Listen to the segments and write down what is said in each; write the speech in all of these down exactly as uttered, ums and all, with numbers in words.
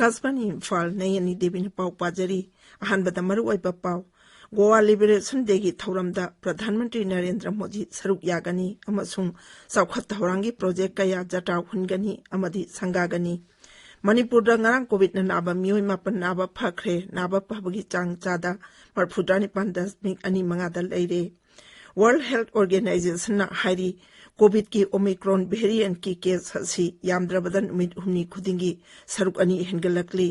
ꯑꯥꯀꯥꯁꯕꯥꯅꯤ ꯏꯝꯐꯥꯜ, ꯅꯌꯅꯤ ꯗꯦꯕꯤꯅ ꯄꯥꯎ ꯄꯥꯖꯔꯤ꯫ ꯑꯍꯥꯟꯕꯗ ꯃꯔꯨꯑꯣꯏꯕ ꯄꯥꯎ꯫ ꯒꯣꯋꯥ ꯂꯤꯕꯔꯦꯁꯟ ꯗꯦꯒꯤ ꯊꯧꯔꯝꯗ ꯄ꯭ꯔꯙꯥꯟ ꯃꯟꯇ꯭ꯔꯤ ꯅꯔꯦꯟꯗ꯭ꯔ ꯃꯣꯗꯤ ꯁꯔꯨꯛ ꯌꯥꯒꯅꯤ ꯑꯃꯁꯨꯡ ꯆꯥꯎꯈꯠ ꯊꯧꯔꯥꯡꯒꯤ ꯄ꯭ꯔꯣꯖꯦꯛ ꯀꯌꯥ ꯖꯇ꯭ꯔꯥ ꯍꯨꯟꯒꯅꯤ ꯑꯃꯗꯤ ꯁꯪꯒꯥꯒꯅꯤ꯫ ꯃꯅꯤꯄꯨꯔꯗ ꯉꯔꯥꯡ ꯀꯣꯚꯤꯗꯅ ꯅꯥꯕ ꯃꯤꯑꯣꯏ ꯃꯥꯄꯟ ꯅꯥꯕ ꯐꯈ꯭ꯔꯦ꯫ ꯅꯥꯕ ꯐꯕꯒꯤ ꯆꯥꯡ ꯆꯥꯗ ꯃꯔꯤꯐꯨꯇꯔꯥ ꯅꯤꯄꯥꯟ ꯗꯁꯃꯤꯛ ꯑꯅꯤ ꯃꯉꯥꯗ ꯂꯩꯔꯦ꯫ ꯋꯥꯔꯜꯗ ꯍꯦꯜꯊ ꯑꯣꯔꯒꯅꯥꯏꯖꯦꯁꯟꯅ ꯍꯥꯏꯔꯤ, ꯀꯣꯚꯤꯗꯀꯤ ꯑꯣꯃꯤꯀ꯭ꯔꯣꯟ ꯚꯦꯔꯤꯌꯦꯟꯠꯀꯤ ꯀꯦꯁ ꯑꯁꯤ ꯌꯥꯝꯗ꯭ꯔꯕꯗ ꯅꯨꯃꯤꯠ ꯍꯨꯝꯅꯤ ꯈꯨꯗꯤꯡꯒꯤ ꯁꯔꯨꯛ ꯑꯅꯤ ꯍꯦꯟꯒꯠꯂꯛꯂꯤ꯫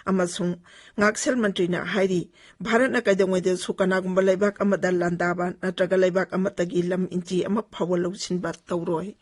ꯑꯃꯁꯨꯡ ꯉꯥꯛꯁꯦꯜ ꯃꯟꯇ꯭ꯔꯤꯅ ꯍꯥꯏꯔꯤ, ꯚꯥꯔꯠꯅ ꯀꯩꯗꯧꯉꯩꯗꯁꯨ ꯀꯅꯥꯒꯨꯝꯕ ꯂꯩꯕꯥꯛ ꯑꯃꯗ ꯂꯥꯟꯗꯥꯕ ꯅꯠꯇ꯭ꯔꯒ ꯂꯩꯕꯥꯛ ꯑꯃꯠꯇꯒꯤ ꯂꯝ ꯏꯟꯆꯤ ꯑꯃ ꯐꯥꯎꯕ ꯂꯧꯁꯤꯟꯕ ꯇꯧꯔꯣꯏ꯫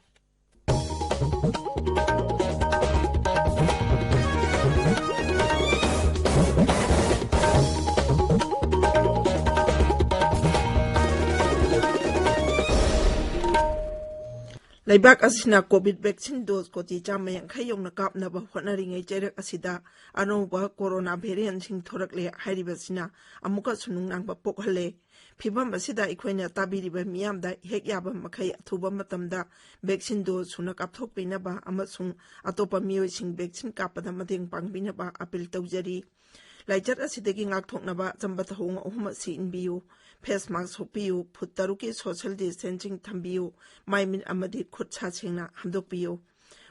ꯂꯩꯕꯥꯛ ꯑꯁꯤꯅ ꯀꯣꯚꯤꯗ ꯚꯦꯛꯁꯤꯟ ꯗꯣꯖ ꯀꯣꯇꯤ ꯆꯥꯝꯃ ꯌꯥꯡꯈꯩ ꯌꯧꯅ ꯀꯥꯞꯅꯕ ꯍꯣꯠꯅꯔꯤꯉꯩ ꯆꯩꯔꯛ ꯑꯁꯤꯗ ꯑꯅꯧꯕ ꯀꯣꯔꯣꯅꯥ ꯚꯦꯔꯤꯌꯦꯟꯠꯁꯤꯡ ꯊꯣꯔꯛꯂꯦ ꯍꯥꯏꯔꯤꯕꯁꯤꯅ ꯑꯃꯨꯛꯀꯁꯨ ꯅꯨꯡꯅꯥꯡꯕ ꯄꯣꯛꯍꯜꯂꯦ꯫ ꯐꯤꯚꯝ ꯑꯁꯤꯗ ꯑꯩꯈꯣꯏꯅ ꯇꯥꯕꯤꯔꯤꯕ ꯃꯤꯌꯥꯝꯗ ꯍꯦꯛ ꯌꯥꯕ ꯃꯈꯩ ꯑꯊꯨꯕ ꯃꯇꯝꯗ ꯚꯦꯛꯁꯤꯟ ꯗꯣꯖ ꯁꯨꯅ ꯀꯥꯞꯊꯣꯛꯄꯤꯅꯕ ꯑꯃꯁꯨꯡ ꯑꯇꯣꯞꯄ ꯃꯤꯑꯣꯏꯁꯤꯡ ꯚꯦꯛꯁꯤꯟ ꯀꯥꯞꯄꯗ ꯃꯇꯦꯡ ꯄꯥꯡꯕꯤꯅꯕ ꯑꯄꯤꯜ ꯇꯧꯖꯔꯤ꯫ ꯂꯥꯏꯆꯠ ꯑꯁꯤꯗꯒꯤ ꯉꯥꯛꯊꯣꯛꯅꯕ ꯑꯆꯝꯕ ꯊꯧꯑꯣꯡ ꯑꯍꯨꯝ ꯑꯁꯤ ꯏꯟꯕꯤꯌꯨ: ꯐꯦꯁ ꯃꯥꯁꯛ ꯎꯞꯄꯤꯌꯨ, ꯐꯨꯠ ꯇꯔꯨꯛꯀꯤ ꯁꯣꯁꯤꯌꯦꯜ ꯗꯤꯁꯇꯦꯟꯁꯤꯡ ꯊꯝꯕꯤꯌꯨ, ꯃꯥꯏ ꯃꯤꯠ ꯑꯃꯗꯤ ꯈꯨꯠ ꯁꯥ ꯁꯦꯡꯅ ꯍꯥꯝꯗꯣꯛꯄꯤꯌꯨ꯫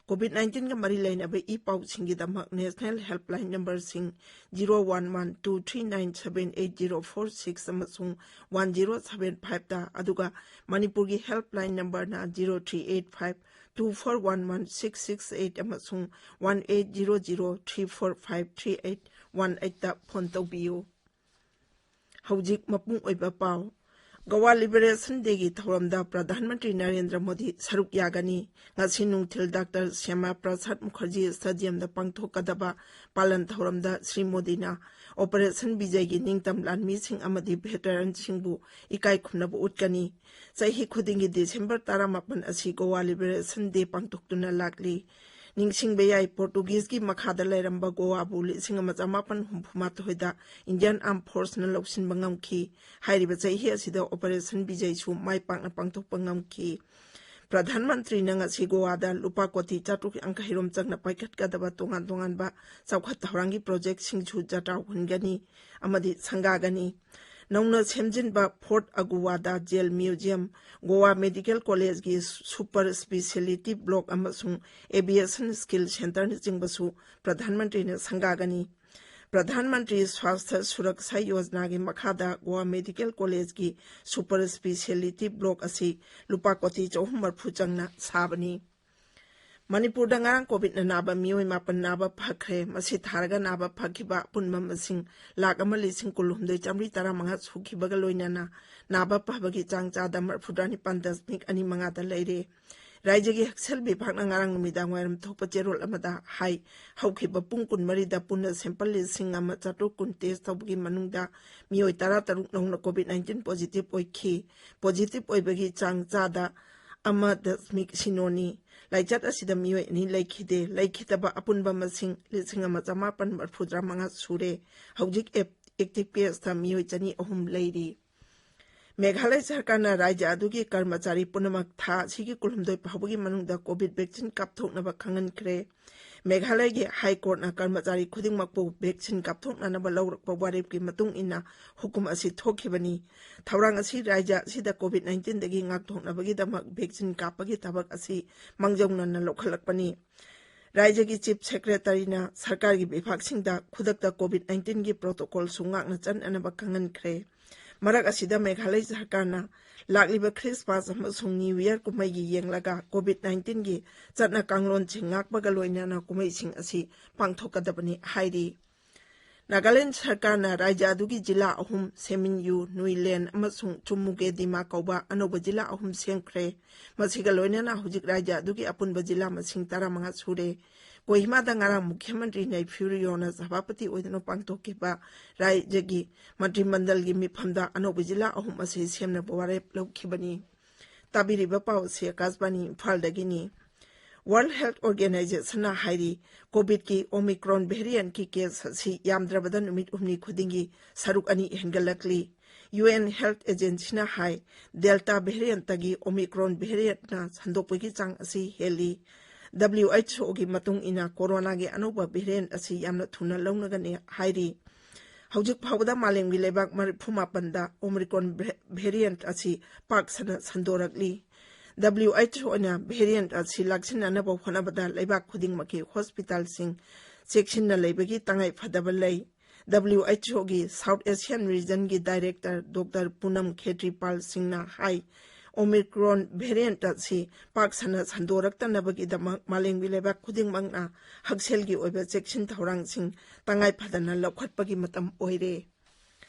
ꯀꯣꯚꯤꯗ ꯅꯥꯏꯟꯇꯤꯟꯒ ꯃꯔꯤ ꯂꯩꯅꯕ ꯏ ꯄꯥꯎꯁꯤꯡꯒꯤꯗꯃꯛ ꯅꯦꯁꯅꯦꯜ ꯍꯦꯜꯞꯂꯥꯏꯟ ꯅꯝꯕꯔꯁꯤꯡ zero one one two three nine seven eight zero four six ꯑꯃꯁꯨꯡ ꯋꯥꯟ ꯖꯤꯔꯣ ꯁꯚꯦꯟ ꯐꯥꯏꯚꯇ, ꯑꯗꯨꯒ ꯃꯅꯤꯄꯨꯔꯒꯤ ꯍꯦꯜꯞꯂꯥꯏꯟ ꯅꯝꯕꯔꯅ zero three eight five two four one one six six eight ꯑꯃꯁꯨꯡ one eight zero zero three four five three eight one ꯑꯩꯠꯇ phone ꯇꯧꯕꯤꯌꯨ꯫ ꯍꯧꯖꯤꯛ ꯃꯄꯨꯡ ꯑꯣꯏꯕ ꯄꯥꯎ꯫ ꯒꯋꯥ ꯂꯤꯕꯔꯦꯁꯟ ꯗꯦꯒꯤ ꯊꯧꯔꯝꯗ ꯄ꯭ꯔꯙꯥꯟ ꯃꯟꯇ꯭ꯔꯤ ꯅꯔꯦꯟꯗ꯭ꯔ ꯃꯣꯗꯤ ꯁꯔꯨꯛ ꯌꯥꯒꯅꯤ꯫ ꯉꯁꯤ ꯅꯨꯡꯊꯤꯜ ꯗꯥꯛꯇꯔ ꯁ꯭ꯌꯥꯃꯥ ꯄ꯭ꯔꯁꯥꯗ ꯃꯨꯈꯔꯖꯤ ꯁ꯭ꯇꯦꯗꯤꯌꯝꯗ ꯄꯥꯡꯊꯣꯛꯀꯗꯕ ꯄꯥꯂꯟ ꯊꯧꯔꯝꯗ ꯁ꯭ꯔꯤ ꯃꯣꯗꯤꯅ ꯑꯣꯄꯔꯦꯁꯟ ꯕꯤꯖꯩꯒꯤ ꯅꯤꯡꯇꯝ ꯂꯥꯟꯃꯤꯁꯤꯡ ꯑꯃꯗꯤ ꯚꯦꯇꯔꯟꯁꯤꯡꯕꯨ ꯏꯀꯥꯏ ꯈꯨꯝꯅꯕ ꯎꯠꯀꯅꯤ꯫ ꯆꯍꯤ ꯈꯨꯗꯤꯡꯒꯤ ꯗꯤꯁꯦꯝꯕꯔ ꯇꯔꯥꯃꯥꯄꯟ ꯑꯁꯤ ꯒꯣꯋꯥ ꯂꯤꯕꯔꯦꯁꯟ ꯗꯦ ꯄꯥꯡꯊꯣꯛꯇꯨꯅ ꯂꯥꯛꯂꯤ꯫ ꯅꯤꯡꯁꯤꯡꯕ ꯌꯥꯏ, ꯄꯣꯔꯇꯨꯒꯤꯖꯀꯤ ꯃꯈꯥꯗ ꯂꯩꯔꯝꯕ ꯒꯣꯋꯥꯕꯨ ꯂꯤꯁꯤꯡ ꯑꯃ ꯆꯃꯥꯄꯟ ꯍꯨꯝꯐꯨ ꯃꯥꯊꯣꯏꯗ ꯏꯟꯗꯤꯌꯟ ꯑꯥꯔꯝ ꯐꯣꯔꯁꯅ ꯂꯧꯁꯤꯟꯕ ꯉꯝꯈꯤ꯫ ꯍꯥꯏꯔꯤꯕ ꯆꯍꯤ ꯑꯁꯤꯗ ꯑꯣꯄꯔꯦꯁꯟ ꯕꯤꯖꯩꯁꯨ ꯃꯥꯏ ꯄꯥꯛꯅ ꯄꯥꯡꯊꯣꯛꯄ ꯉꯝꯈꯤ꯫ ꯄ꯭ꯔꯙꯥꯟ ꯃꯟꯇ꯭ꯔꯤꯅ ꯉꯁꯤ ꯒꯣꯋꯥꯗ ꯂꯨꯄꯥ ꯀꯣꯇꯤ ꯆꯥꯇ꯭ꯔꯨꯛ ꯌꯥꯡꯈꯩ ꯔꯣꯝ ꯆꯪꯅ ꯄꯥꯏꯈꯠꯀꯗꯕ ꯇꯣꯉꯥꯟ ꯇꯣꯉꯥꯟꯕ ꯆꯥꯎꯈꯠ ꯊꯧꯔꯥꯡꯒꯤ ꯄ꯭ꯔꯣꯖꯦꯛꯁꯤꯡꯁꯨ ꯖꯇ꯭ꯔꯥꯎ ꯍꯨꯟꯒꯅꯤ ꯑꯃꯗꯤ ꯁꯪꯒꯥꯒꯅꯤ꯫ ꯅꯧꯅ ꯁꯦꯝꯖꯤꯟꯕ ꯐꯣꯔꯠ ꯑꯒꯨꯋꯥꯗ ꯖꯦꯜ ꯃ꯭ꯌꯨꯖꯤꯌꯝ, ꯒꯣꯋꯥ ꯃꯦꯗꯤꯀꯦꯜ ꯀꯣꯂꯦꯖꯒꯤ ꯁꯨꯄꯔ ꯁ꯭ꯄꯤꯁꯦꯂꯤꯇꯤ ꯕ꯭ꯂꯣꯛ ꯑꯃꯁꯨꯡ ꯑꯦꯚꯤꯌꯦꯁꯟ ꯁ꯭ꯀꯤꯜ ꯁꯦꯟꯇꯔꯅꯆꯤꯡꯕꯁꯨ ꯄ꯭ꯔꯙꯥꯟ ꯃꯟꯇ꯭ꯔꯤꯅ ꯁꯪꯒꯥꯒꯅꯤ꯫ ꯄ꯭ꯔꯙꯥꯟ ꯃꯟꯇ꯭ꯔꯤ ꯁ꯭ꯋꯥꯁꯊ ꯁꯨꯔꯛꯁꯥ ꯌꯣꯖꯅꯥꯒꯤ ꯃꯈꯥꯗ ꯒꯣꯋꯥ ꯃꯦꯗꯤꯀꯦꯜ ꯀꯣꯂꯦꯖꯀꯤ ꯁꯨꯄꯔ ꯁ꯭ꯄꯤꯁꯦꯂꯤꯇꯤ ꯕ꯭ꯂꯣꯛ ꯑꯁꯤ ꯂꯨꯄꯥ ꯀꯣꯇꯤ ꯆꯍꯨꯝ ꯃꯔꯐꯨ ꯆꯪꯅ ꯁꯥꯕꯅꯤ꯫ ꯃꯅꯤꯄꯨꯔꯗ ꯉꯔꯥꯡ ꯀꯣꯚꯤꯗꯅ ꯅꯥꯕ ꯃꯤꯑꯣꯏ ꯃꯥꯄꯟ ꯅꯥꯕ ꯐꯈ꯭ꯔꯦ꯫ ꯃꯁꯤ ꯊꯥꯔꯒ ꯅꯥꯕ ꯐꯈꯤꯕ ꯑꯄꯨꯟꯕ ꯃꯁꯤꯡ ꯂꯥꯈ ꯑꯃ ꯂꯤꯁꯤꯡ ꯀꯨꯟꯍꯨꯝꯗꯣꯏ ꯆꯥꯃꯔꯤ ꯇꯔꯥꯃꯉꯥ ꯁꯨꯈꯤꯕꯒ ꯂꯣꯏꯅꯅ ꯅꯥꯕ ꯐꯕꯒꯤ ꯆꯥꯡ ꯆꯥꯗ ꯃꯔꯐꯨꯇꯔꯥ ꯅꯤꯄꯥꯟ ꯗꯁꯃꯤꯛ ꯑꯅꯤ ꯃꯉꯥꯗ ꯂꯩꯔꯦ꯫ ꯔꯥꯏꯖ꯭ꯌꯒꯤ ꯍꯛꯁꯦꯜ ꯕꯤꯚꯥꯒꯅ ꯉꯔꯥꯡ ꯅꯨꯃꯤꯗꯥꯡ ꯋꯥꯏꯔꯝ ꯊꯣꯛꯄ ꯆꯦꯔꯣꯜ ꯑꯃꯗ ꯍꯥꯏ, ꯍꯧꯈꯤꯕ ꯄꯨꯡ ꯀꯨꯟꯃꯔꯤꯗ ꯄꯨꯟꯅ ꯁꯦꯝꯄꯜ ꯂꯤꯁꯤꯡ ꯑꯃ ꯆꯥꯇ꯭ꯔꯨꯛ ꯀꯨꯟ ꯇꯦꯁ ꯇꯧꯕꯒꯤ ꯃꯅꯨꯡꯗ ꯃꯤꯑꯣꯏ ꯇꯔꯥꯇꯔꯨꯛ ꯅꯧꯅ ꯀꯣꯚꯤꯗ ꯅꯥꯏꯟꯇꯤꯟ ꯄꯣꯖꯤꯇꯤꯚ ꯑꯣꯏꯈꯤ꯫ ꯄꯣꯖꯤꯇꯤꯚ ꯑꯣꯏꯕꯒꯤ ꯆꯥꯡ ꯆꯥꯗ ꯑꯃ ꯗꯁꯃꯤꯛ ꯁꯤꯅꯣꯅꯤ꯫ ꯂꯥꯏꯆꯠ ꯑꯁꯤꯗ ꯃꯤꯑꯣꯏ ꯑꯅꯤ ꯂꯩꯈꯤꯗꯦ꯫ ꯂꯩꯈꯤꯗꯕ ꯑꯄꯨꯟꯕ ꯃꯁꯤꯡ ꯂꯤꯁꯤꯡ ꯑꯃ ꯆꯃꯥꯄꯟ ꯃꯔꯐꯨꯇꯔꯥ ꯃꯉꯥ ꯁꯨꯔꯦ꯫ ꯍꯧꯖꯤꯛ ꯑꯦꯞ-, ꯑꯦꯛꯇꯤꯚ ꯀꯦꯁꯇ ꯃꯤꯑꯣꯏ ꯆꯅꯤ ꯑꯍꯨꯝ ꯂꯩꯔꯤ꯫ ꯃꯦꯘꯥꯂꯌ ꯁꯔꯀꯥꯔꯅ ꯔꯥꯏꯖ꯭ꯌ ꯑꯗꯨꯒꯤ ꯀꯔꯃꯆꯥꯔꯤ ꯄꯨꯝꯅꯃꯛ ꯊꯥ ꯑꯁꯤꯒꯤ ꯀꯨꯟꯍꯨꯝꯗꯣꯏ ꯐꯥꯎꯕꯒꯤ ꯃꯅꯨꯡꯗ ꯀꯣꯚꯤꯗ ꯚꯦꯛꯁꯤꯟ ꯀꯥꯞꯊꯣꯛꯅꯕ ꯈꯪꯍꯟꯈ꯭ꯔꯦ꯫ ꯃꯦꯘꯥꯂꯌꯒꯤ ꯍꯥꯏ ꯀꯣꯔꯠꯅ ꯀꯔꯃꯆꯥꯔꯤ ꯈꯨꯗꯤꯡꯃꯛꯄꯨ ꯚꯦꯛꯁꯤꯟ ꯀꯥꯞꯊꯣꯛꯅꯅꯕ ꯂꯧꯔꯛꯄ ꯋꯥꯔꯦꯞꯀꯤ ꯃꯇꯨꯡ ꯏꯟꯅ ꯍꯨꯀꯨꯝ ꯑꯁꯤ ꯊꯣꯛꯈꯤꯕꯅꯤ꯫ ꯊꯧꯔꯥꯡ ꯑꯁꯤ ꯔꯥꯏꯖ꯭ꯌ ꯑꯁꯤꯗ ꯀꯣꯚꯤꯗ ꯅꯥꯏꯟꯇꯤꯟꯗꯒꯤ ꯉꯥꯛꯊꯣꯛꯅꯕꯒꯤꯗꯃꯛ ꯚꯦꯛꯁꯤꯟ ꯀꯥꯞꯄꯒꯤ ꯊꯕꯛ ꯑꯁꯤ ꯃꯥꯡꯖꯧꯅꯅ ꯂꯧꯈꯠꯂꯛꯄꯅꯤ꯫ ꯔꯥꯏꯖ꯭ꯌꯒꯤ ꯆꯤꯐ ꯁꯦꯀ꯭ꯔꯦꯇꯔꯤꯅ ꯁꯔꯀꯥꯔꯒꯤ ꯕꯤꯚꯥꯒꯁꯤꯡꯗ ꯈꯨꯗꯛꯇ ꯀꯣꯚꯤꯗ ꯅꯥꯏꯟꯇꯤꯟꯒꯤ ꯄ꯭ꯔꯣꯇꯣꯀꯣꯜꯁꯨ ꯉꯥꯛꯅ ꯆꯠꯅꯅꯕ ꯈꯪꯍꯟꯈ꯭ꯔꯦ꯫ ꯃꯔꯛ ꯑꯁꯤꯗ ꯃꯦꯘꯥꯂꯌ ꯁꯔꯀꯥꯔꯅ ꯂꯥꯛꯂꯤꯕ ꯈ꯭ꯔꯤꯁꯃꯥꯁ ꯑꯃꯁꯨꯡ ꯅ꯭ꯌꯨ ꯌꯔ ꯀꯨꯝꯍꯩꯒꯤ ꯌꯦꯡꯂꯒ ꯀꯣꯚꯤꯗ ꯅꯥꯏꯟꯇꯤꯟꯒꯤ ꯆꯠꯅ ꯀꯥꯡꯂꯣꯟꯁꯤꯡ ꯉꯥꯛꯄꯒ ꯂꯣꯏꯅꯅ ꯀꯨꯝꯍꯩꯁꯤꯡ ꯑꯁꯤ ꯄꯥꯡꯊꯣꯛꯀꯗꯕꯅꯤ ꯍꯥꯏꯔꯤ꯫ ꯅꯥꯒꯥꯂꯦꯟꯗ ꯁꯔꯀꯥꯔꯅ ꯔꯥꯏꯖ꯭ꯌ ꯑꯗꯨꯒꯤ ꯖꯤꯂꯥ ꯑꯍꯨꯝ, ꯁꯦꯃꯤꯟꯌꯨ, ꯅꯨꯏꯂꯦꯟ ꯑꯃꯁꯨꯡ ꯆꯨꯝꯃꯨꯒꯦ ꯗꯤꯃꯥ ꯀꯧꯕ ꯑꯅꯧꯕ ꯖꯤꯂꯥ ꯑꯍꯨꯝ ꯁꯦꯝꯈ꯭ꯔꯦ꯫ ꯃꯁꯤꯒ ꯂꯣꯏꯅꯅ ꯍꯧꯖꯤꯛ ꯔꯥꯏꯖ꯭ꯌ ꯑꯗꯨꯒꯤ ꯑꯄꯨꯟꯕ ꯖꯤꯂꯥ ꯃꯁꯤꯡ ꯇꯔꯥꯃꯉꯥ ꯁꯨꯔꯦ꯫ ꯀꯣꯍꯤꯃꯥꯗ ꯉꯔꯥꯡ ꯃꯨꯈ꯭ꯌ ꯃꯟꯇ꯭ꯔꯤ ꯅꯩꯐꯤꯌꯨ ꯔꯤꯌꯣꯅ ꯁꯚꯥꯄꯇꯤ ꯑꯣꯏꯗꯨꯅ ꯄꯥꯡꯊꯣꯛꯈꯤꯕ ꯔꯥꯏꯖ꯭ꯌꯒꯤ ꯃꯟꯇ꯭ꯔꯤꯃꯟꯗꯜꯒꯤ ꯃꯤꯐꯝꯗ ꯑꯅꯧꯕ ꯖꯤꯂꯥ ꯑꯍꯨꯝ ꯑꯁꯤ ꯁꯦꯝꯅꯕ ꯋꯥꯔꯦꯞ ꯂꯧꯈꯤꯕꯅꯤ꯫ ꯇꯥꯕꯤꯔꯤꯕ ꯄꯥꯎ ꯑꯁꯤ ꯑꯀꯥꯁꯕꯥꯅꯤ ꯏꯝꯐꯥꯜꯗꯒꯤꯅꯤ꯫ World Health Organizationꯅ ꯍꯥꯏꯔꯤ, ꯀꯣꯚꯤꯗꯀꯤ Omicron variantꯀꯤ case ꯑꯁꯤ ꯌꯥꯝꯗ꯭ꯔꯕꯗ ꯅꯨꯃꯤꯠ ꯍꯨꯝꯅꯤ ꯈꯨꯗꯤꯡꯒꯤ ꯁꯔꯨꯛ ꯑꯅꯤ ꯍꯦꯟꯒꯠꯂꯛꯂꯤ꯫ UN Health Agencyꯅ ꯍꯥꯏ, Delta variantꯇꯒꯤ Omicron variantꯅ ꯁꯟꯗꯣꯛꯄꯒꯤ ꯆꯥꯡ ꯑꯁꯤ ꯍꯦꯜꯂꯤ꯫ WHOꯒꯤ ꯃꯇꯨꯡ ꯏꯟꯅ, ꯀꯣꯔꯣꯅꯥꯒꯤ ꯑꯅꯧꯕ variant ꯑꯁꯤ ꯌꯥꯝꯅ ꯊꯨꯅ ꯂꯧꯅꯒꯅꯤ ꯍꯥꯏꯔꯤ꯫ ꯍꯧꯖꯤꯛ ꯐꯥꯎꯕꯗ ꯃꯥꯂꯦꯝꯒꯤ ꯂꯩꯕꯥꯛ ꯃꯔꯤꯐꯨ ꯃꯥꯄꯟꯗ Omicron variant ꯑꯁꯤ ꯄꯥꯛ ꯁꯟꯅ ꯁꯟꯗꯣꯔꯛꯂꯤ꯫ WHOꯅ variant ꯑꯁꯤ ꯂꯥꯛꯁꯤꯟꯅꯅꯕ ꯍꯣꯠꯅꯕꯗ ꯂꯩꯕꯥꯛ ꯈꯨꯗꯤꯡꯃꯛꯀꯤ hospitalꯁꯤꯡ ꯆꯦꯛꯁꯤꯟꯅ ꯂꯩꯕꯒꯤ ꯇꯉꯥꯏ ꯐꯗꯕ ꯂꯩ꯫ WHOꯒꯤ South Asian Regionꯒꯤ Director Doctor Poonam Khetripal Singhꯅ ꯍꯥꯏ, Omicron variant ꯑꯁꯤ ꯄꯥꯛ ꯁꯟꯅ ꯁꯟꯗꯣꯔꯛꯇꯅꯕꯒꯤꯗꯃꯛ ꯃꯥꯂꯦꯝꯒꯤ ꯂꯩꯕꯥꯛ ꯈꯨꯗꯤꯡꯃꯛꯅ ꯍꯛꯁꯦꯜꯒꯤ ꯑꯣꯏꯕ ꯆꯦꯛꯁꯤꯟ ꯊꯧꯔꯥꯡꯁꯤꯡ ꯇꯉꯥꯏ ꯐꯗꯅ ꯂꯧꯈꯠꯄꯒꯤ ꯃꯇꯝ ꯑꯣꯏꯔꯦ꯫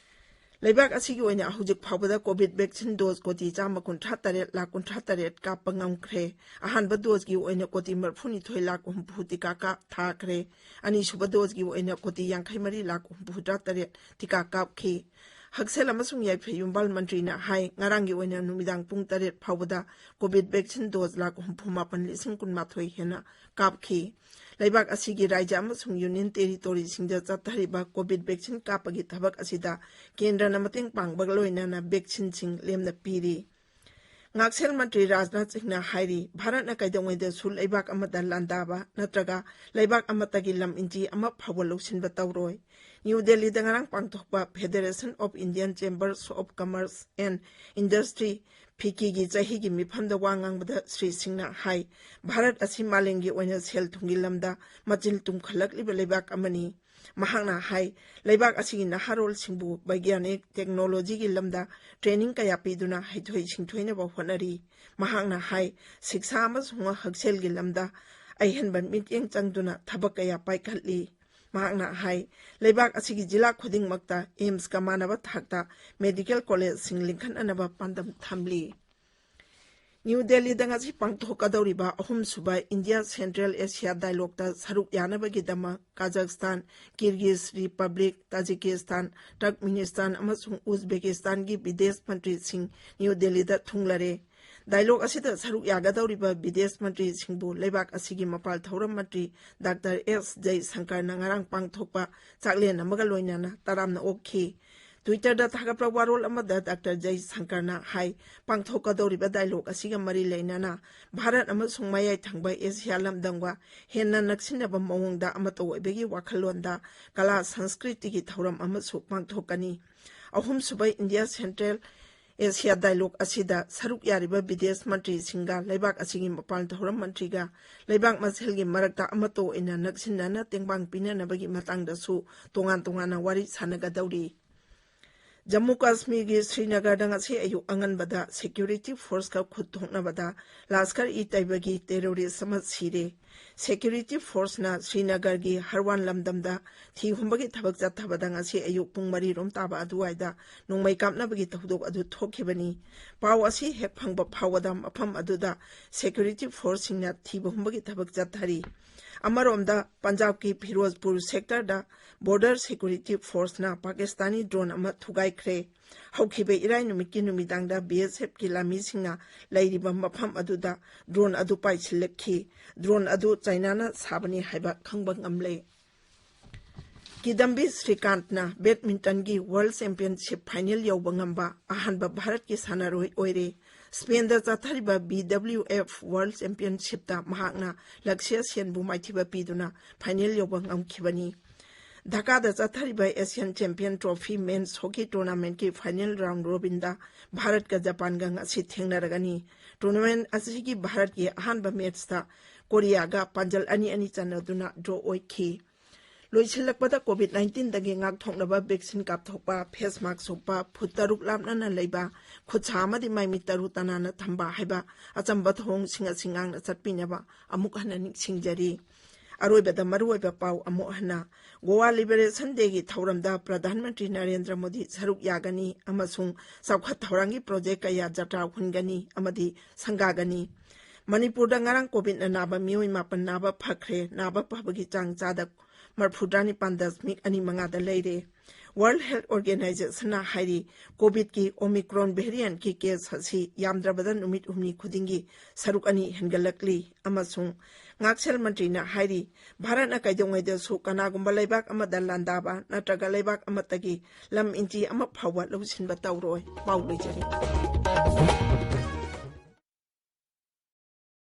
ꯂꯩꯕꯥꯛ ꯑꯁꯤꯒꯤ ꯑꯣꯏꯅ ꯍꯧꯖꯤꯛ ꯐꯥꯎꯕꯗ ꯀꯣꯚꯤꯗ vaccine dose ꯀꯣꯇꯤ ꯆꯥꯝꯃ ꯀꯨꯟꯊ꯭ꯔꯥ ꯇꯔꯦꯠ ꯂꯥꯈ ꯀꯨꯟꯊ꯭ꯔꯥ ꯇꯔꯦꯠ ꯀꯥꯞꯄ ꯉꯝꯈ꯭ꯔꯦ꯫ ꯑꯍꯥꯟꯕ doseꯀꯤ ꯑꯣꯏꯅ ꯀꯣꯇꯤ ꯃꯔꯤꯐꯨꯅꯤꯊꯣꯏ ꯂꯥꯈ ꯍꯨꯝꯐꯨ ꯇꯤꯀꯥ ꯀꯥꯞ ꯊꯥꯈ꯭ꯔꯦ꯫ ꯑꯅꯤꯁꯨꯕ doseꯀꯤ ꯑꯣꯏꯅ ꯀꯣꯇꯤ ꯌꯥꯡꯈꯩ ꯃꯔꯤ ꯂꯥꯈ ꯍꯨꯝꯐꯨꯇꯔꯥ ꯇꯔꯦꯠ ꯇꯤꯀꯥ ꯀꯥꯞꯈꯤ꯫ ꯍꯛꯁꯦꯜ ꯑꯃꯁꯨꯡ ꯌꯥꯏꯐ ꯌꯨꯝꯕꯥꯜ ꯃꯟꯇ꯭ꯔꯤꯅ ꯍꯥꯏ, ꯉꯔꯥꯡꯒꯤ ꯑꯣꯏꯅ ꯅꯨꯃꯤꯗꯥꯡ ꯄꯨꯡ ꯇꯔꯦꯠ ꯐꯥꯎꯕꯗ ꯀꯣꯚꯤꯗ vaccine dose ꯂꯥꯈ ꯍꯨꯝꯐꯨ ꯃꯥꯄꯟ ꯂꯤꯁꯤꯡ ꯀꯨꯟꯃꯥꯊꯣꯏ ꯍꯦꯟꯅ ꯀꯥꯞꯈꯤ꯫ ꯂꯩꯕꯥꯛ ꯑꯁꯤꯒꯤ ꯔꯥꯖ꯭ꯌ ꯑꯃꯁꯨꯡ ꯌꯨꯅꯤꯌꯟ ꯇꯦꯔꯤꯇꯣꯔꯤꯁꯤꯡꯗ ꯆꯠꯊꯔꯤꯕ ꯀꯣꯚꯤꯗ vaccine ꯀꯥꯞꯄꯒꯤ ꯊꯕꯛ ꯑꯁꯤꯗ ꯀꯦꯟꯗ꯭ꯔꯅ ꯃꯇꯦꯡ ꯄꯥꯡꯕꯒ ꯂꯣꯏꯅꯅ vaccineꯁꯤꯡ ꯂꯦꯝꯅ ꯄꯤꯔꯤ꯫ ꯉꯥꯛꯁꯦꯜ ꯃꯟꯇ꯭ꯔꯤ ꯔꯥꯖꯅꯥꯊ ꯁꯤꯡꯅ ꯍꯥꯏꯔꯤ, ꯚꯥꯔꯠꯅ ꯀꯩꯗꯧꯉꯩꯗꯁꯨ ꯂꯩꯕꯥꯛ ꯑꯃꯗ ꯂꯥꯟꯗꯥꯕ ꯅꯠꯇ꯭ꯔꯒ ꯂꯩꯕꯥꯛ ꯑꯃꯠꯇꯒꯤ ꯂꯝ ꯏꯟꯆꯤ ꯑꯃ ꯐꯥꯎꯕ ꯂꯧꯁꯤꯟꯕ ꯇꯧꯔꯣꯏ꯫ ꯅ꯭ꯌꯨ ꯗꯦꯜꯂꯤꯗ ꯉꯔꯥꯡ ꯄꯥꯡꯊꯣꯛꯄ Federation of Indian Chambers of Commerce and Industry, ꯐꯤꯀꯤꯒꯤ ꯆꯍꯤꯒꯤ ꯃꯤꯐꯝꯗ ꯋꯥ ꯉꯥꯡꯕꯗ ꯁ꯭ꯔꯤ ꯁꯤꯡꯅ ꯍꯥꯏ, ꯚꯥꯔꯠ ꯑꯁꯤ ꯃꯥꯂꯦꯝꯒꯤ ꯑꯣꯏꯅ ꯁꯦꯜ ꯊꯨꯝꯒꯤ ꯂꯝꯗ ꯃꯆꯤꯜ ꯇꯨꯝꯈꯠꯂꯛꯂꯤꯕ ꯂꯩꯕꯥꯛ ꯑꯃꯅꯤ꯫ ꯃꯍꯥꯛꯅ ꯍꯥꯏ, ꯂꯩꯕꯥꯛ ꯑꯁꯤꯒꯤ ꯅꯍꯥꯔꯣꯜꯁꯤꯡꯕꯨ ꯕꯩꯒ꯭ꯌꯥꯅꯤꯛ ꯇꯦꯛꯅꯣꯂꯣꯖꯤꯒꯤ ꯂꯝꯗ training ꯀꯌꯥ ꯄꯤꯗꯨꯅ ꯍꯩꯊꯣꯏ ꯁꯤꯡꯊꯣꯏꯅꯕ ꯍꯣꯠꯅꯔꯤ꯫ ꯃꯍꯥꯛꯅ ꯍꯥꯏ, ꯁꯤꯛꯁꯥ ꯑꯃꯁꯨꯡ ꯍꯛꯁꯦꯜꯒꯤ ꯂꯝꯗ ꯑꯍꯦꯟꯕ ꯃꯤꯠꯌꯦꯡ ꯆꯪꯗꯨꯅ ꯊꯕꯛ ꯀꯌꯥ ꯄꯥꯏꯈꯠꯂꯤ꯫ ꯃꯍꯥꯛꯅ ꯍꯥꯏ, ꯂꯩꯕꯥꯛ ꯑꯁꯤꯒꯤ ꯖꯤꯂꯥ ꯈꯨꯗꯤꯡꯃꯛꯇ AIIMSꯀ ꯃꯥꯟꯅꯕ ꯊꯥꯛꯇ medical collegeꯁꯤꯡ ꯂꯤꯡꯈꯠꯅꯅꯕ ꯄꯥꯟꯗꯝ ꯊꯝꯂꯤ꯫ ꯅ꯭ꯌꯨ ꯗꯦꯜꯂꯤꯗ ꯉꯁꯤ ꯄꯥꯡꯊꯣꯛꯀꯗꯧꯔꯤꯕ ꯑꯍꯨꯝꯁꯨꯕ ꯏꯟꯗꯤꯌꯥ ꯁꯦꯟꯇ꯭ꯔꯦꯜ ꯑꯦꯁꯤꯌꯥ ꯗꯥꯏꯂꯣꯒꯇ ꯁꯔꯨꯛ ꯌꯥꯅꯕꯒꯤꯗꯃꯛ ꯀꯥꯖꯥꯛꯁꯇꯥꯟ, ꯀꯤꯔꯒꯤꯖ ꯔꯤꯄꯕ꯭ꯂꯤꯛ, ꯇꯥꯖꯤꯀꯤꯁꯇꯥꯟ, ꯇꯔꯀꯃꯤꯅꯤꯁꯇꯥꯟ ꯑꯃꯁꯨꯡ ꯎꯖꯕꯦꯀꯤꯁꯇꯥꯟꯒꯤ ꯕꯤꯗꯦꯁ ꯃꯟꯇ꯭ꯔꯤꯁꯤꯡ ꯅ꯭ꯌꯨ ꯗꯦꯜꯂꯤꯗ ꯊꯨꯡꯂꯔꯦ꯫ ꯗꯥꯏꯂꯣꯒ ꯑꯁꯤꯗ ꯁꯔꯨꯛ ꯌꯥꯒꯗꯧꯔꯤꯕ ꯕꯤꯗꯦꯁ ꯃꯟꯇ꯭ꯔꯤꯁꯤꯡꯕꯨ ꯂꯩꯕꯥꯛ ꯑꯁꯤꯒꯤ ꯃꯄꯥꯟ ꯊꯧꯔꯝ ꯃꯟꯇ꯭ꯔꯤ ꯗꯥꯛꯇꯔ ꯑꯦꯁ ꯖꯩꯁꯪꯀꯔꯅ ꯉꯔꯥꯡ ꯄꯥꯡꯊꯣꯛꯄ ꯆꯥꯛꯂꯦꯟ ꯑꯃꯒ ꯂꯣꯏꯅꯅ ꯇꯔꯥꯝꯅ ꯑꯣꯛꯈꯤ꯫ ꯇ꯭ꯋꯤꯇꯔꯗ ꯊꯥꯒꯠꯄ ꯋꯥꯔꯣꯜ ꯑꯃꯗ ꯗꯥꯛꯇꯔ ꯖꯩꯁꯪꯀꯔꯅ ꯍꯥꯏ, ꯄꯥꯡꯊꯣꯛꯀꯗꯧꯔꯤꯕ ꯗꯥꯏꯂꯣꯒ ꯑꯁꯤꯒ ꯃꯔꯤ ꯂꯩꯅꯅ ꯚꯥꯔꯠ ꯑꯃꯁꯨꯡ ꯃꯌꯥꯏ ꯊꯪꯕ ꯑꯦꯁꯤꯌꯥ ꯂꯝꯗꯝꯒ ꯍꯦꯟꯅ ꯅꯛꯁꯤꯟꯅꯕ ꯃꯑꯣꯡꯗ ꯑꯃꯠꯇ ꯑꯣꯏꯕꯒꯤ ꯋꯥꯈꯜꯂꯣꯟꯗ ꯀꯂꯥ ꯁꯪꯁꯀ꯭ꯔꯤꯇꯤꯒꯤ ꯊꯧꯔꯝ ꯑꯃꯁꯨ ꯄꯥꯡꯊꯣꯛꯀꯅꯤ꯫ ꯑꯍꯨꯝꯁꯨꯕ ꯏꯟꯗꯤꯌꯥ ꯁꯦꯟꯇ꯭ꯔꯦꯜ ꯑꯦꯁꯤꯌꯥ ꯗꯥꯏꯂꯣꯒ ꯑꯁꯤꯗ ꯁꯔꯨꯛ ꯌꯥꯔꯤꯕ ꯕꯤꯗꯦꯁ ꯃꯟꯇ꯭ꯔꯤꯁꯤꯡꯒ ꯂꯩꯕꯥꯛ ꯑꯁꯤꯒꯤ ꯃꯄꯥꯟ ꯊꯧꯔꯝ ꯃꯟꯇ꯭ꯔꯤꯒ ꯂꯩꯕꯥꯛ ꯃꯁꯦꯜꯒꯤ ꯃꯔꯛꯇ ꯑꯃꯠꯇ ꯑꯣꯏꯅ ꯅꯛꯁꯤꯟꯅꯅ ꯇꯦꯡꯕꯥꯡ ꯄꯤꯅꯅꯕꯒꯤ ꯃꯇꯥꯡꯗꯁꯨ ꯇꯣꯉꯥꯟ ꯇꯣꯉꯥꯟꯅ ꯋꯥꯔꯤ ꯁꯥꯟꯅꯒꯗꯧꯔꯤ꯫ ꯖꯝꯃꯨ ꯀꯥꯁꯃꯤꯔꯒꯤ ꯁ꯭ꯔꯤꯅꯒꯔꯗ ꯉꯁꯤ ꯑꯌꯨꯛ ꯑꯉꯟꯕꯗ ꯁꯦꯀ꯭ꯌꯨꯔꯤꯇꯤ ꯐꯣꯔꯁꯀ ꯈꯨꯠ ꯊꯣꯛꯅꯕꯗ ꯂꯥꯁꯀꯔ ꯏ ꯇꯩꯕꯒꯤ ꯇꯦꯔꯣꯔꯤꯁ ꯑꯃ ꯁꯤꯔꯦ꯫ ꯁꯦꯀ꯭ꯌꯨꯔꯤꯇꯤ ꯐꯣꯔꯁꯅ ꯁ꯭ꯔꯤꯅꯒꯔꯒꯤ ꯍꯔꯋꯥꯟ ꯂꯝꯗꯝꯗ ꯊꯤ ꯍꯨꯝꯕꯒꯤ ꯊꯕꯛ ꯆꯠꯊꯕꯗ ꯉꯁꯤ ꯑꯌꯨꯛ ꯄꯨꯡ ꯃꯔꯤ ꯔꯣꯝ ꯇꯥꯕ ꯑꯗꯨꯋꯥꯏꯗ ꯅꯣꯡꯃꯩ ꯀꯥꯞꯅꯕꯒꯤ ꯊꯧꯗꯣꯛ ꯑꯗꯨ ꯊꯣꯛꯈꯤꯕꯅꯤ꯫ ꯄꯥꯎ ꯑꯁꯤ ꯍꯦꯛ ꯐꯪꯕ ꯐꯥꯎꯕꯗ ꯃꯐꯝ ꯑꯗꯨꯗ ꯁꯦꯀ꯭ꯌꯨꯔꯤꯇꯤ ꯐꯣꯔꯁꯁꯤꯡꯅ ꯊꯤꯕ ꯍꯨꯝꯕꯒꯤ ꯊꯕꯛ ꯆꯠꯊꯔꯤ꯫ ꯑꯃꯔꯣꯝꯗ ꯄꯟꯖꯥꯕꯀꯤ ꯐꯤꯔꯣꯖꯄꯨꯔ ꯁꯦꯛꯇꯔꯗ ꯕꯣꯔꯗꯔ ꯁꯦꯀ꯭ꯌꯨꯔꯤꯇꯤ ꯐꯣꯔꯁꯅ ꯄꯥꯀꯤꯁꯇꯥꯅꯤ ꯗ꯭ꯔꯣꯟ ꯑꯃ ꯊꯨꯒꯥꯏꯈ꯭ꯔꯦ꯫ ꯍꯧꯈꯤꯕ ꯏꯔꯥꯏ ꯅꯨꯃꯤꯠꯀꯤ ꯅꯨꯃꯤꯗꯥꯡꯗ ꯕꯤ ꯑꯦꯁ ꯑꯦꯐꯀꯤ ꯂꯥꯟꯃꯤꯁꯤꯡꯅ ꯂꯩꯔꯤꯕ ꯃꯐꯝ ꯑꯗꯨꯗ ꯗ꯭ꯔꯣꯟ ꯑꯗꯨ ꯄꯥꯏꯁꯤꯜꯂꯛꯈꯤ꯫ ꯗ꯭ꯔꯣꯟ ꯑꯗꯨ ꯆꯥꯏꯅꯥꯅ ꯁꯥꯕꯅꯤ ꯍꯥꯏꯕ ꯈꯪꯕ ꯉꯝꯂꯦ꯫ ꯀꯤꯗꯝꯕꯤ ꯁ꯭ꯔꯤꯀꯥꯟꯠꯅ ꯕꯦꯗꯃꯤꯟꯇꯟꯒꯤ ꯋꯥꯔꯜꯗ ꯆꯦꯝꯄꯤꯌꯟꯁꯤꯞ ꯐꯥꯏꯅꯦꯜ ꯌꯧꯕ ꯉꯝꯕ ꯑꯍꯥꯟꯕ ꯚꯥꯔꯠꯀꯤ ꯁꯥꯟꯅꯔꯣꯏ ꯑꯣꯏꯔꯦ꯫ ꯁ꯭ꯄꯦꯟꯗ ꯆꯠꯊꯔꯤꯕ ꯕꯤ ꯗꯕ꯭ꯂꯤꯎ ꯑꯦꯐ ꯋꯥꯔꯜꯗ ꯆꯦꯝꯄꯤꯌꯟꯁꯤꯞꯇ ꯃꯍꯥꯛꯅ ꯂꯛꯁ꯭ꯌ ꯁꯦꯟꯕꯨ ꯃꯥꯏꯊꯤꯕ ꯄꯤꯗꯨꯅ ꯐꯥꯏꯅꯦꯜ ꯌꯧꯕ ꯉꯝꯈꯤꯕꯅꯤ꯫ ꯙꯥꯀꯥꯗ ꯆꯠꯊꯔꯤꯕ Asian champion trophy men's hockey ꯇꯣꯔꯅꯥꯃꯦꯟꯠꯀꯤ ꯐꯥꯏꯅꯦꯜ ꯔꯥꯎꯟ ꯔꯣꯕꯤꯟꯗ ꯚꯥꯔꯠꯀ ꯖꯄꯥꯟꯒ ꯉꯁꯤ ꯊꯦꯡꯅꯔꯒꯅꯤ꯫ ꯇꯣꯔꯅꯥꯃꯦꯟꯠ ꯑꯁꯤꯒꯤ ꯚꯥꯔꯠꯀꯤ ꯑꯍꯥꯟꯕ ꯃꯦꯠꯁꯇ ꯀꯣꯔꯤꯌꯥꯒ ꯄꯥꯟꯖꯜ ꯑꯅꯤ ꯑꯅꯤ ꯆꯟꯅꯗꯨꯅ ꯗ꯭ꯔꯣ ꯑꯣꯏꯈꯤ꯫ ꯂꯣꯏꯁꯤꯜꯂꯛꯄꯗ ꯀꯣꯚꯤꯗ ꯅꯥꯏꯟꯇꯤꯟꯗꯒꯤ ꯉꯥꯛꯊꯣꯛꯅꯕ ꯚꯦꯛꯁꯤꯟ ꯀꯥꯞꯊꯣꯛꯄ, ꯐꯦꯁ ꯃꯥꯛꯁ ꯎꯞꯄ, ꯐꯨꯠ ꯇꯔꯨꯛ ꯂꯥꯞꯅꯅ ꯂꯩꯕ, ꯈꯨꯠꯁꯥ ꯑꯃꯗꯤ ꯃꯥꯏꯃꯤꯠ ꯇꯔꯨ ꯇꯅꯥꯟꯅ ꯊꯝꯕ ꯍꯥꯏꯕ ꯑꯆꯝꯕ ꯊꯧꯑꯣꯡꯁꯤꯡ ꯑꯁꯤ ꯉꯥꯛꯅ ꯆꯠꯄꯤꯅꯕ ꯑꯃꯨꯛ ꯍꯟꯅ ꯅꯤꯡꯁꯤꯡꯖꯔꯤ꯫ ꯑꯔꯣꯏꯕꯗ ꯃꯔꯨꯑꯣꯏꯕ ꯄꯥꯎ ꯑꯃꯨꯛ ꯍꯟꯅ꯫ ꯒꯣꯋꯥ ꯂꯤꯕꯔꯦꯁꯟ ꯗꯦꯒꯤ ꯊꯧꯔꯝꯗ ꯄ꯭ꯔꯙꯥꯟ ꯃꯟꯇ꯭ꯔꯤ ꯅꯔꯦꯟꯗ꯭ꯔ ꯃꯣꯗꯤ ꯁꯔꯨꯛ ꯌꯥꯒꯅꯤ ꯑꯃꯁꯨꯡ ꯆꯥꯎꯈꯠ ꯊꯧꯔꯥꯡꯒꯤ ꯄ꯭ꯔꯣꯖꯦꯛ ꯀꯌꯥ ꯖꯇ꯭ꯔꯥ ꯍꯨꯟꯒꯅꯤ ꯑꯃꯗꯤ ꯁꯪꯒꯥꯒꯅꯤ꯫ ꯃꯅꯤꯄꯨꯔꯗ ꯉꯔꯥꯡ ꯀꯣꯚꯤꯗꯅ ꯅꯥꯕ ꯃꯤꯑꯣꯏ ꯃꯥꯄꯟ ꯅꯥꯕ ꯐꯈ꯭ꯔꯦ꯫ ꯅꯥꯕ ꯐꯕꯒꯤ ꯆꯥꯡ ꯆꯥꯗ ꯃꯔꯐꯨꯇꯔꯥ ꯅꯤꯄꯥꯟ ꯗꯁꯃꯤꯛ ꯑꯅꯤ ꯃꯉꯥꯗ ꯂꯩꯔꯦ꯫ World Health Organizationꯅ ꯍꯥꯏꯔꯤ, COVID-ꯀꯤ Omicron variant-ꯀꯤ case ꯑꯁꯤ ꯌꯥꯝꯗ꯭ꯔꯕꯗ ꯅꯨꯃꯤꯠ ꯍꯨꯝꯅꯤ ꯈꯨꯗꯤꯡꯒꯤ ꯁꯔꯨꯛ ꯑꯅꯤ ꯍꯦꯟꯒꯠꯂꯛꯂꯤ ꯑꯃꯁꯨꯡ ꯉꯥꯛꯁꯦꯜ ꯃꯟꯇ꯭ꯔꯤꯅ ꯍꯥꯏꯔꯤ, ꯚꯥꯔꯠꯅ ꯀꯩꯗꯧꯉꯩꯗꯁꯨ ꯀꯅꯥꯒꯨꯝꯕ ꯂꯩꯕꯥꯛ ꯑꯃꯗ ꯂꯥꯟꯗꯥꯕ ꯅꯠꯇ꯭ꯔꯒ ꯂꯩꯕꯥꯛ ꯑꯃꯠꯇꯒꯤ ꯂꯝ ꯏꯟꯆꯤ ꯑꯃ ꯐꯥꯎꯕ ꯂꯧꯁꯤꯟꯕ ꯇꯧꯔꯣꯏ꯫ ꯄꯥꯎ ꯂꯣꯏꯖꯔꯦ꯫